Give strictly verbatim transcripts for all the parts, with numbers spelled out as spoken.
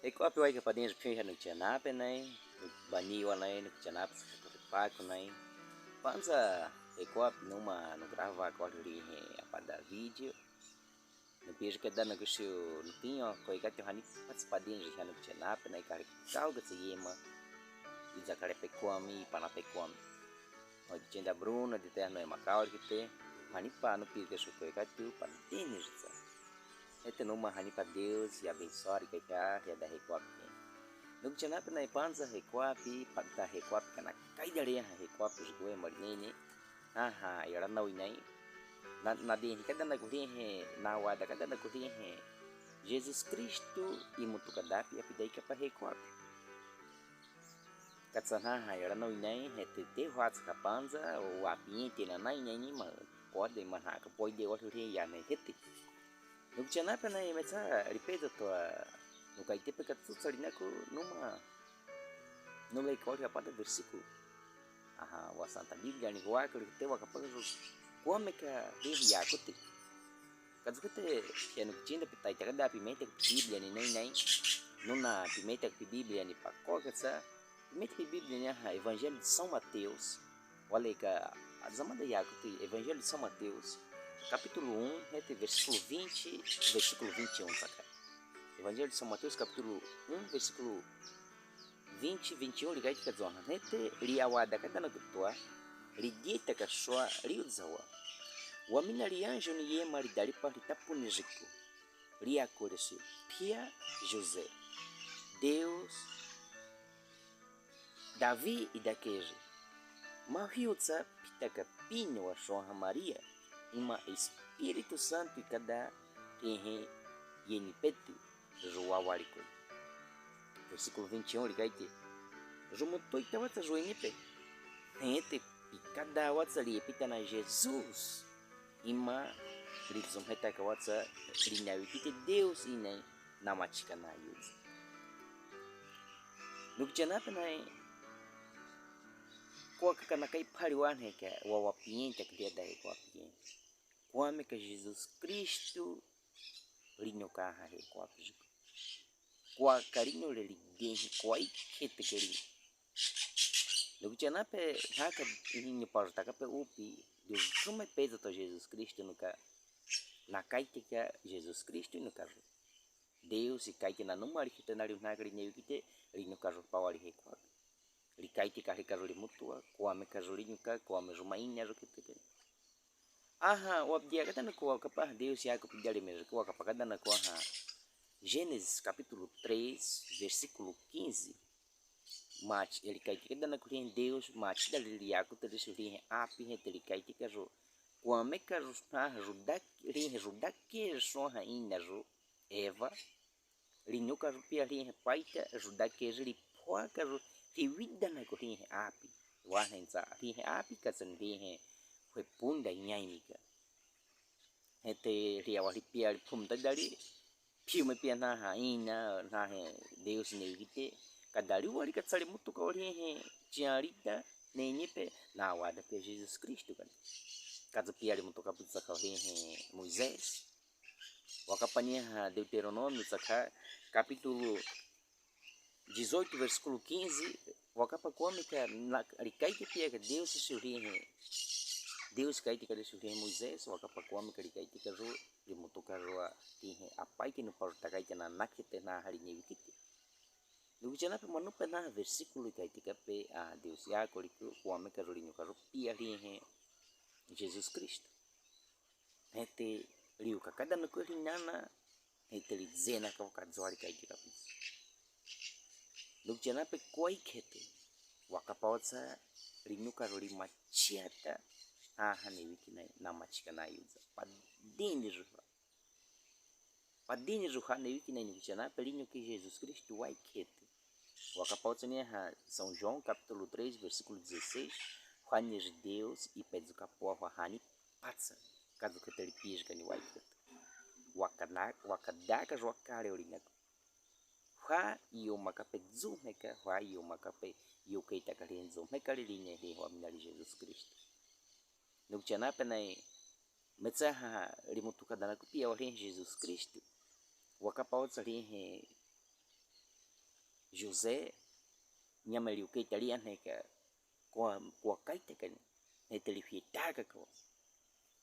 Rekoape wai ka padinji phiu ha Nukianape nai, bani wa nai, Nukianape sa ka repaku nai. Panza rekoape numa nugrava ko liri he apada vídeo. Nupiji kadana kusiu nupinho ko ika tio hani pats padinji ha Nukianape nai ka rekau ka tsi yema. Iza ka repekoami, pana pekoami. Ho Tinda Bruna, de terno e Macau, que te, hani pa no pide su koi ka tu pa tini jitsa. Hete numa hani pa Deus ya abençoa ka ya da rekoape. Nukianape nai panza rekoape, pata rekoape kana kai da re ha rekoape jikue marinene. Aha, ya ra nau inai. Na, na de hi kadana kuhe he, na wa da kadana kuhe he. Jesus Kristu i mutu kadapi api dai ka pa rekoape. Katsa naha ya ra nau inai, hete de hwatsa ka panza, wa piente na nai inai ni ma, kode ma na ka poi de wa liri ya nai hete. Nukianape nai metsa ripeza toa, nukai tepe ka tsutsa rinaku numa, numa ko apada versículo. Aha, wa Santa Bíblia ni wa ka rite wa ka pagaru, kuame ka Bíblia kuti. Kazu kete, ya Nukitinda pe tai taka da pimenta ka Bíblia ni nai nai. Nuna pimenta ka Bíblia ni pa ko katsa. Pimenta ka Bíblia ni ha Evangelho de São Mateus. Wale ka azamada ya kuti Evangelho de São Mateus, capítulo um, hete versículo vinte, versículo vinte e um saka. Evangelho de São Mateus, capítulo um, versículo vinte, vinte e um, likaiti kazwa ha hete, lia wa da kadana kutua, lidieta kaswa, liuzawa. Wamina lianjo ni yema lidalipa litapu ni jiku. Lia kuresi, pia José. Deus, Davi idakeje. Mahiutsa pita ka pini wa swa ha Maria, ima Espíritu Santo ikada rihe yeni petu. Ju wa waliku. Versículo vinte e um likaiti. Ju mutu ita watsa ju inipe. Hete pikada watsa lipita na Jesus. Ima lizumheta ka watsa linawikite Deus inai namachika na yuzi. Nukianape nai. Kwa kakana kai pali wane ka wa wa piente ka lia dai kwa piente. Kuame ka Jesus Kristu linyuka ha he kwa pijuku. Kwa kalinyu le lidenhi kwa ikete keli. Nukianape haka inyo paru taka pe upi, duzuma peza to Jesus Kristu nuka. Na kaite ka Jesus Kristu nuka. Deus ikaite na numa likite na liu haka linyuka wikite, linyuka ju pa wali he kwa. Likaite ka lika ju limutua, kuame ka ju linyuka, kuame ju maina ju kete keli. Aha, wa pdia kadana ko wa kapa Deus ya ko pdia le mejo ko wa kapa kadana ko ha. Gênesis capítulo três, versículo quinze. Mach, likaiti kadana ko rihe Deus, mach da lili ya ko te risu rihe api hete likaiti ka ju. Kuame ka ju na ju dak, rihe ju dake ju ha ina ju. Eva. Linyuka ju pia rihe paita, ju dake ju lipua ka ju, liwida na ko rihe api. Wa hentsa, rihe api ka sen rihe, hwe punda nyainika. Hete lia wa lipia lipum dadali, piu me pia na ha ina, na he Deus ne wikite, kadali wa lika tsali mutu ka wa rihe, chiarita, ne nipe, na wa da pia Jesus Kristu kan. Kazu pia limutu ka putsa ka wa rihe Moisés. Wa kapa ni ha Deuteronômio saka, capítulo dezoito, versículo quinze, wa kapa kuame ka na, likaiti pia ka Deus surihe. Deus kaiti ka Deus surihe Moisés, wa kapa kuame ka likaiti ka ju, limutu ka ju a, tihe apai ki nu paru takaiti na nakite na hali ne wikite. Nukianape manupe na versículo kaiti ka pe, a, Deus ya ko liku, kuame ka ju linyuka ju pia rihe Jesus Kristu. Hete liu ka kada nuku linana, hete lizena ka wa ka zua likaiti ka pisi. Nukianape kwai kete, wa kapa watsa linyuka ju limachiata, a, ha ne wiki na, namachika na yuza. Padini ju ha. Padini ju ha ne wiki na nukianape linyuki Jesus Kristu wai kete. Wa kapa watsa ni ha São João, capítulo três, versículo dezesseis, hwa ni ju Deus, ipezu kapua hwa hani patsa, kazu kete lipiji ka ni wai kete. Wa kana, wa kada ka ju wa kale ulinaku. Hwa iyo makape zumeka, hwa iyo makape iyo keita ka linzumeka lilinye li hwa mina li Jesus Kristu. Nukianape na i metsa ha limutu ka dana kupia wa lihe Jesus Kristu. Wa kapa watsa lihe José, nyamé liu kei tali ahneka, kwa, kwa kaitaka ni, hnete lifietaka ko.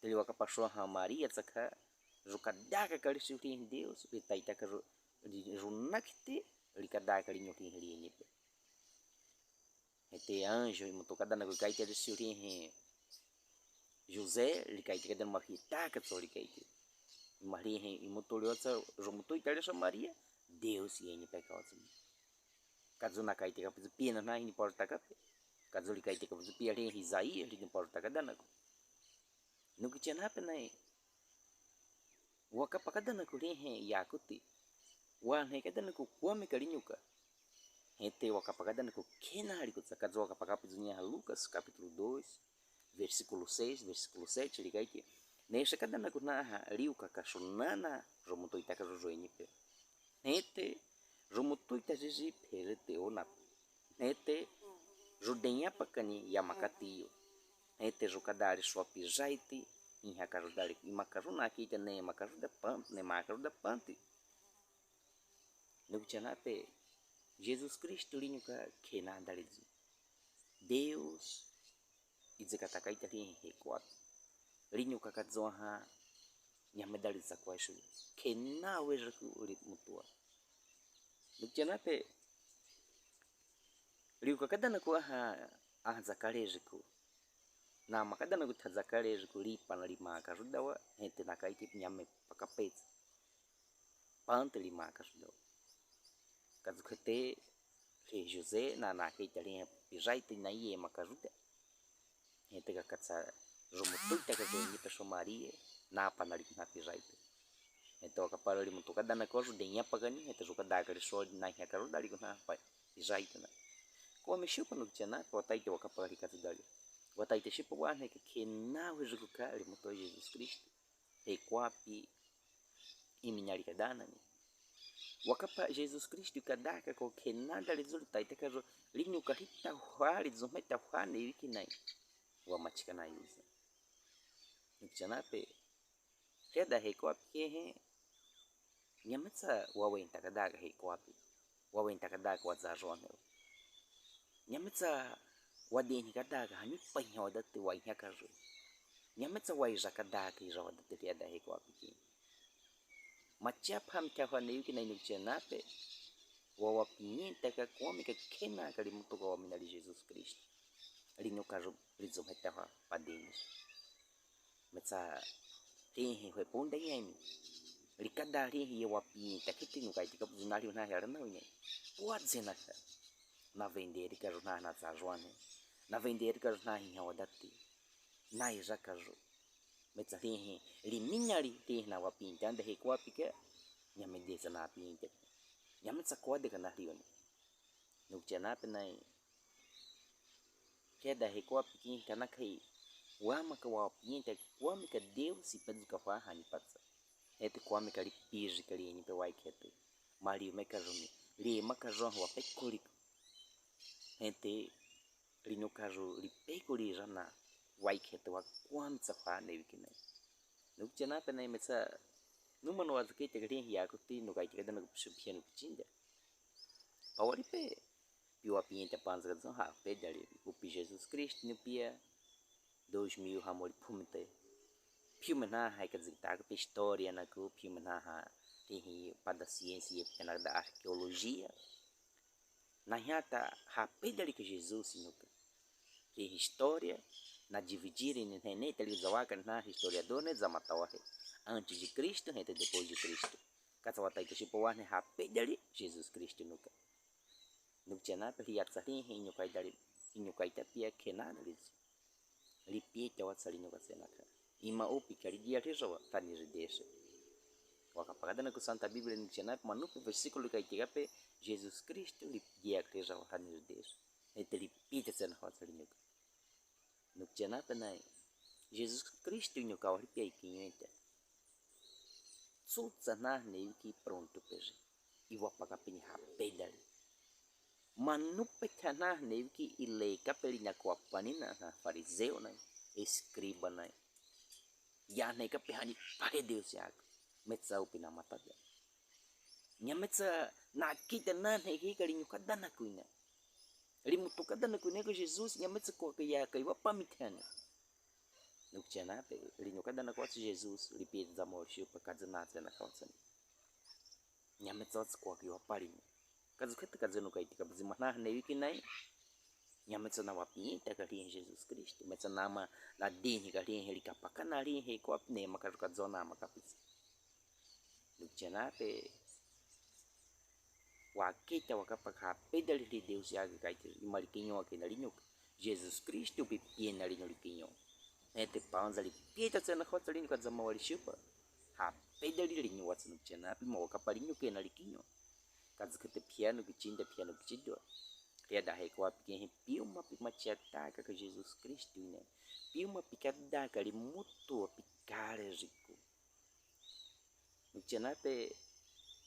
Tali wakapashoa ha Maria tsakha, jukadaka kali siu hli Deus, litaitaka ju, ju nakite, likadaka linyu hli hli nipe. Hnete anjo imutukadana ko kaite siu hli José, likaite kadana mafietaka tso likaite. Mahli he imutu liotsa, jumutu itali so Maria, Deus ienipeka otso. Kazu nakaite kapitsu pia na hiniportaka pe. Kazu likaite kapitsu pia hli hizai, hiniportaka dana ko. Nukitiana pe nai. Wakapakadana ko hli he yakuti. Wahnekadana ko kwame kali nyuka. Hnete wakapakadana ko khena hali kutsa kazu wakapaka pitsu nia ha Lucas, capítulo dois, versículo seis, versículo sete, likaite. Neshakadana ko naha, liu kakashonana, jumutu itaka jojo enipe. Hnete, jumutu ita jiji pherete ona. Hnete, judenyapaka ni yamakati yo. Hnete, jukadali swapi jaiti, inha kajudali, imakajuda kite ne makajuda pan, ne makajuda panti. Nukitiana pe, Jesus Kristu linyuka khena dali zu. Deus, ize katakaita hli he kwapi. Linyuka kazoha, nyamedali za kwashu. Khena wejeku limutua. Nukitiana pe, liukakadana ko aha, aha zakale jeku. Namakadana ko tha zakale jeku lipana limakajudawa, hnete nakaite nyame pakapetsa. Pante limakajudawa. Kazukhete, hli José, na nakaite hli pijaite naiye makajuda. Hnete kakatsa, jumutu itaka jonipe so Maria, napana liku na pijaite. Hnete wakapara limutukadana ko judenyapaka ni, hnete jukadaka liso naiha kajuda liku na pa, pijaite na. Kwame shipa nukitiana, wataite wakapara likatudali. Wataite shipa wahneka khena wejeku ka limutua Jesus Kristu. He kwapi, iminyali kadana ni. Wakapa Jesus Kristu kadaka ko khena dali zu litaitaka jo linyuka hitahwa, lizumhetahwa neiwiki nai. Wamachika nai uza. Nukitiana pe, keda he kwapi ke he, nyametsa wawentakadaka he kwapi. Wawentakadaka wazajonhe. Nyametsa wadenikadaka hanipa inha wadate wainyakajo. Nyametsa waijakadaka ija wadate hliada he kwapi ke. Machia phamitahwa neiwiki nai nukitiana pe. Wawapintaka kwameka khena ka limutuka wamina li Jesus Kristu. Linyuka jo lizumhetahwa padeni. Metsa hli he hwe punda yemi. Likada hli he ye wapinta kiti nukaiteka puzuna hli na hiara na wine. Pwadze naka. Navenderika jo na natsa jwane. Navenderika jo na hinya wadati. Naijaka jo. Metsa hli he liminyali hli he nawapinta nda he kwapika. Nyamedeza napinta. Nyametsa kwadeka na hli one. Nukitiana pe nai. Keda he kwapi ke kana kai. Wamaka wapinta kwameka Deus ipaduka hwa hanipatsa. Ete kwameka lipiji kali nipe waikhete. Mali meka jumi. Limaka jo wapekuli. Ete linyuka jo lipekuli jana. Waikhete wakwamtsa hwa neiwiki nai. Nukitiana pe nai metsa. Numano wazakete kali yakuti nukaiteka dana kupsupia nukutinda. Pawalipe. Piwa pinta panza kazo ha pedali, upi Jesus Kristu ni pia, dois mil ha mori phumite. Piu mena ha ikazitaka pe história naku, piu mena ha, tihi pada ciência ye pena da arqueologia. Na hiata ha pedali ka Jesus nuka. Tihi história, na dividir ni ne, ne tali zawaka na historiador ne zamatawa he. Antes de Cristo, ete depois de Cristo. Katsa wataite shipa wane ha pedali, Jesus Kristu nuka. Nukitiana pe hli atsa hli he inyukaita li, inyukaita pia khena dali zu. Lipie tawa tsali nyuka tsena ka. Ima upi kali dia hli jawa tani rideshe. Wakapakadana ku Santa Bíblia nukitiana pe manupe versículo kaiteka pe Jesus Kristu lipie dia hli jawa tani rideshe. Ete lipie tsena hwa tsali nyuka. Nukitiana pe nai. Jesus Kristu inyuka wali pia ikinyuenta. Tsutsa na neiwiki pronto peje. Iwapaka pe ni ha pedali. Manupe tana neiwiki ileka pe lina kwapanina na fariseu nai, eskriba nai. Yaneka pe hanipahe Deus yaku. Metsa upi na matada. Nyametsa Nakita nanheke ka linyokadana kwini. Limotoka dana kwini ko Jesus, nyametsa kwaka ya kaiwa pa mithani. Nukutiana pe, linyokadana kwatsi Jesus, lipie dzamori shiupa kazina tsena kawatsani. Nyametsa watsi kwaka iwa pa linyo. Kazu kata kazenu kaiteka buzima naha newiki nai. Nyametsa na wapita kali Jesus Kristu. Metsa nama na dinhi kali heli kapakana lihe kwapi ne makaruka dzona makapitsi. Nukutiana pe. Wakita wakapaka pedali li Deus yaga kaitiri, ima likinyo wakena linyoka. Jesus Kristu pipie na linyo likinyo. Nete panza lipita tsena kotsa linyo kadzama wali shiupa. Ha pedali linyo watsi nukutiana pe, ma wakapa linyo kena likinyo. Kazu kete piano kichinda piano kichidwa. Lia dahe kwapi kehe piuma pima chiataka ka Jesus Kristu ne. Piuma pikadaka limutu wapikale riku. Nukutiana pe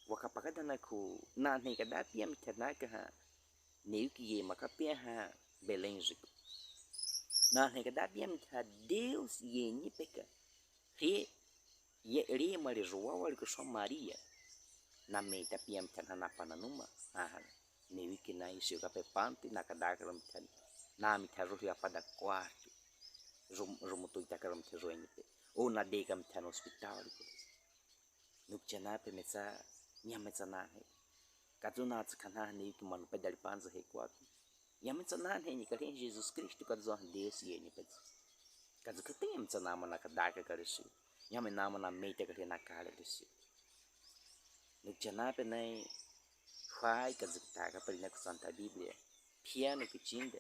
wakapakadana ku nanhe kada pia mithanaka ha newiki ye makapia ha Belém riku. Nanhe kada pia mitha Deus ye nyipeka. He ye ri mali ruwa wali kusho Maria. Na meta pia mitha na pana numa. Aha. Newiki na isi kape panti na kadaka ro mithani. Na mitha ruhi apada quarto. Rum-, rumutu itaka ro mitha ruenyi pe. O na deka mitha no hospital ko. Nukutiana pe metsa, nyametsa nanhe. Kazu na tsakana newiki manu pedali panza he kwapi. Nyametsa nanhe ni kali Jesus Kristu kazu Deus ye ni pezu. Kazu kete nyametsa nama na kadaka kali shi. Nyame nama na meta kali na kali shi. Nukutiana pe nai hwai kazu kitaka pali na ku Santa Bíblia. Piano kichinda.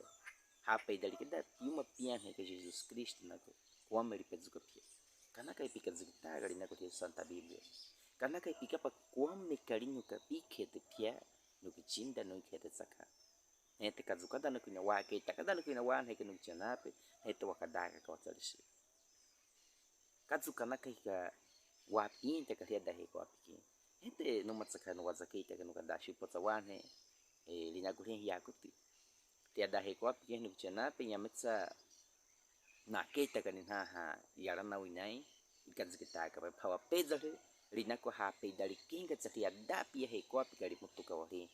Ha pedali kida piuma pianhe ka Jesus Kristu nako. Kwame li pezu ka pia. Kana ka ipika zikitaka li nako te Santa Bíblia. Kana ka ipika pa kwame kali nyuka pikete pia. Nukichinda nukete tsaka. Nete kazu kadana kwina wake, takadana kwina wanhe ke nukutiana pe. Nete wakadaka ka watsali shi. Kazu kana ka ika wapinta ka lia dahe kwapi ke. Hete numa tsaka nu wazaketa ka nukadashi potsa wanhe. E, li nakuhe yakuti. Lia dahe kwapi ke nukutiana pe nyametsa naketa ka ni naha yalana winai. Ika zikitaka pe pawa pezale. Li nakuha pedali kinga tsa lia dapi yahe kwapi kali mutuka wali.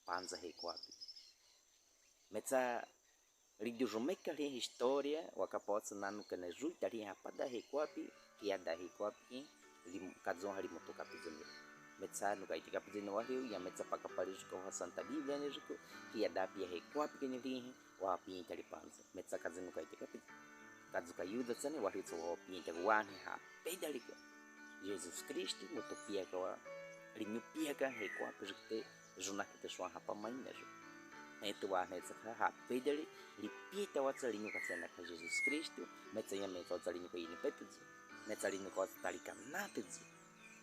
Panza he kwapi. Metsa Li durumeka li história, wakapotsa nanu kane ruita li hapada he kwapi, kiada he kwapi, li kazu ha li mutuka pizuni. Metsa nukaiti kapizuni wali, ya metsa pakapali zuka wa Santa Bíblia ne zuku, kiada pia he kwapi kene li, wapinta li panza. Metsa kazu nukaiti kapi-, kazu kayuda tsane wali tso wapinta wanhe ha pedalika. Jesus Kristu mutu piaka wa, li nyu piaka he kwapi zukte, zunakite swaha pa maina zu. Nete wanhe tsaka ha pedali, li pita watsa li nyuka tsena ka Jesus Kristu, metsa ya metsa watsa li nyuka ini petu dzi. Metsa li nyuka watsa tali kanate dzi.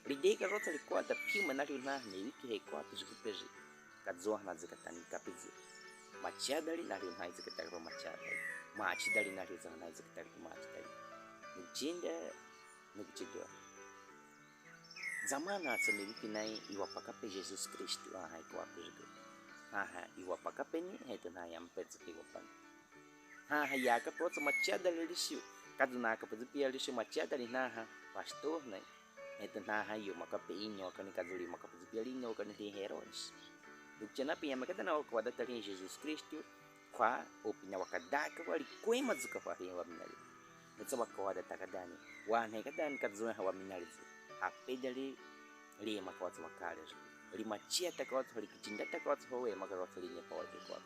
Li deka rotsa li kwata pima na li una ne wiki he kwapi zu kipe zi. Kazu ha na dzi katani kapi dzi. Machia dali na li una dzi kataka machia dali. Machi dali na li una dzi kataka machi dali. Nukichinda, nukichidwa. Zamana tsa ne wiki nai iwapaka pe Jesus Kristu, aha, iko wapi zuku. Aha, iwapaka pe ni, hetu na ya mpe zuku iwapani. Aha, yaka pe watsa machia dali lisiu. Kazu naka pe zu pia lisiu machia dali na aha, pastor nai. Hetu na aha, iyo maka pe inyo kani kazu li maka pe zu pia li inyo kani li Herodes. Nukutiana pe ya mekada na waka wadata li Jesus Kristu, kwa opi na wakadaka wali kwema zuka kwa li waminali. Metsa waka wadata kadani. Wanhe kadani kazu ha waminali zu. Ha pedali li maka watsa wakale zu. Li machia taka watsa, li kichinda taka watsa ho wema ka watsa li nyepa wali kwa.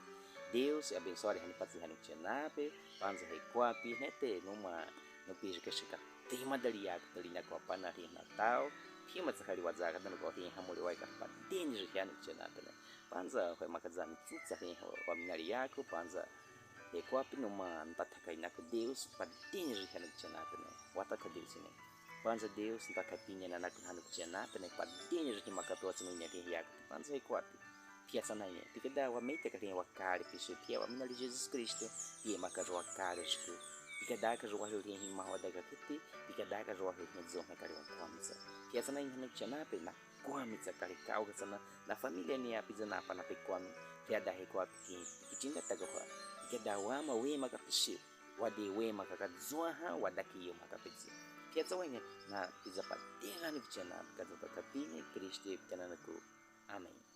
Deus abençoe ali hani patsi ha nukutiana pe, panza he kwapi, nete numa nupi zu keshika. Tema dali ya kutali na kwa pana li na tao. Tema tsaka li waza kadani kwa li hamuli wa ika pa deni zu ha nukutiana pe. Panza hwe makazami tsutsa he waminali yaku, panza he kwapi numa ntataka inaku Deus, pa deni zu ha nukutiana pe. Wataka Deus ne. Panza Deus ntataka pine na naku ha nukutiana pe, pa deni zu hi maka pe watsa nunya he yaku, panza he kwapi. Pia sana ye, pikada wa meta ka he wakale pisu, pia waminali Jesus Kristu, pia maka zu wakale zuku. Pikada ka zu wali hi maha wadaka kiti, pikada ka zu wali hi zo he kali wa kwamza. Pia sana ye ha nukutiana pe na kwami tsaka li kau ka sana, na familia ni api za na pana pe kwami, kiada he kwapi ki, kichinda taka kwa, kiada wama wema ka pisi, wade wema ka kazu ha, wadaki iyo maka pisi. Kiatsa wene, na piza pa deni ha nukutiana, kazu ka kapine, Kristu ye pitana naku. Amen.